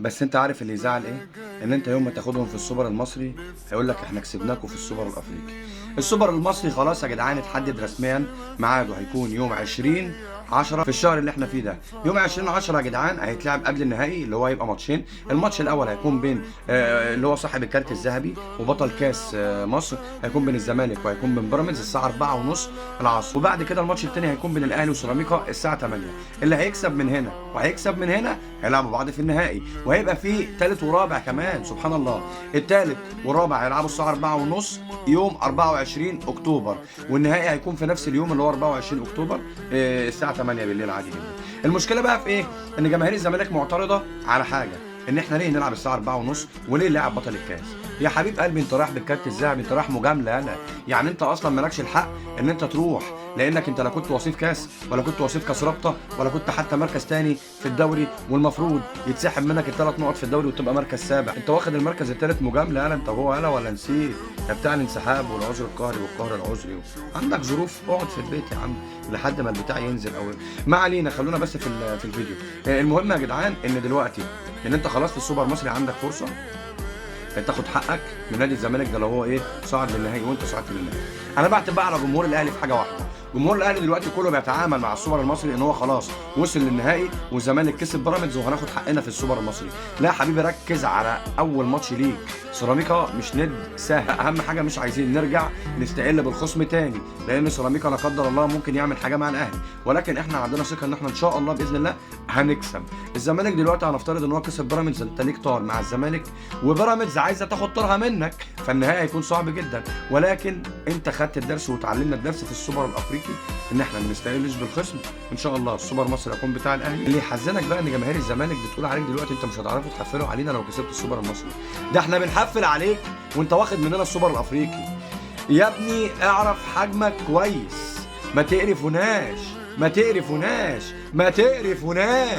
بس انت عارف اللي يزعل ايه؟ ان انت يوم ما تاخدهم في السوبر المصري هيقول لك احنا كسبناكم في السوبر الافريقي. السوبر المصري خلاص يا جدعان اتحدد رسميا ميعاده، هيكون يوم 20/10 في الشهر اللي احنا فيه ده. يوم 20/10 يا جدعان هيتلعب قبل النهائي اللي هو هيبقى ماتشين. الماتش الاول هيكون بين اللي هو صاحب الكارت الذهبي وبطل كاس مصر، هيكون بين الزمالك وهيكون بين بيراميدز الساعة 4:30 العصر. وبعد كده الماتش الثاني هيكون بين الاهلي وسيراميكا الساعة 8. اللي هيكسب من هنا وهيكسب من هنا هيلعبوا بعض في النهائي، وهيبقى في ثالث ورابع كمان. سبحان الله، الثالث والرابع هيلعبوا الساعة 4:30 يوم 24 اكتوبر، والنهائي هيكون في نفس اليوم اللي هو 24 اكتوبر الساعة 8 بالليل عادي جدا. المشكلة بقى في ايه؟ ان جماهير الزمالك معترضة على حاجة، ان احنا ليه نلعب الساعة 4:30 وليه نلعب بطل الكاس؟ يا حبيب قلبي انت رايح بالكارت الذهبي، انت رايح مجاملة. يالا يعني انت اصلا مالكش الحق ان انت تروح، لانك انت لا كنت وصيف كاس ولا كنت وصيف كاس رابطه ولا كنت حتى مركز تاني في الدوري، والمفروض يتسحب منك الثلاث نقط في الدوري وتبقى مركز سابع. انت واخد المركز الثالث مجاملة. يالا انت هو يالا ولا نسيت يا بتاع الانسحاب والعذر القهري والقهر العذري؟ عندك ظروف، اقعد في البيت يا عم لحد ما البتاع ينزل. او ما علينا، خلونا بس في الفيديو. المهم يا جدعان ان دلوقتي ان انت خلاص في السوبر المصري عندك فرصة تاخد حقك من نادي الزمالك ده لو هو ايه صعد للنهائي وانت صعدت للنهائي. انا بعتب بقى على جمهور الاهلي في حاجة واحدة. جمهور الاهلي دلوقتي كله بيتعامل مع السوبر المصري ان هو خلاص وصل للنهائي والزمالك كسب بيراميدز وهناخد حقنا في السوبر المصري. لا يا حبيبي، ركز على اول ماتش ليك. سيراميكا مش ند سهل. اهم حاجة مش عايزين نرجع نستقل بالخصم تاني، لان سيراميكا لا قدر الله ممكن يعمل حاجة مع الاهلي، ولكن احنا عندنا ثقة ان احنا ان شاء الله باذن الله هنكسب. الزمالك دلوقتي هنفترض ان هو كسب بيراميدز، انت ليك طار مع الزمالك وبيراميدز عايزه تاخد طارها منك، فالنهائي هيكون صعب جدا. ولكن انت خدت الدرس وتعلمنا الدرس في السوبر الافريقي ان احنا ما نستقلش بالخصم. ان شاء الله السوبر المصري هيكون بتاع الاهلي. اللي يحزنك بقى ان جماهير الزمالك بتقول عليك دلوقتي انت مش هتعرفوا تحفلوا علينا لو كسبت السوبر المصري. ده احنا بنحفل عليك وانت واخد مننا السوبر الافريقي. يا ابني اعرف حجمك كويس، ما تقرفوناش ما تقرفوناش ما تقرفوناش.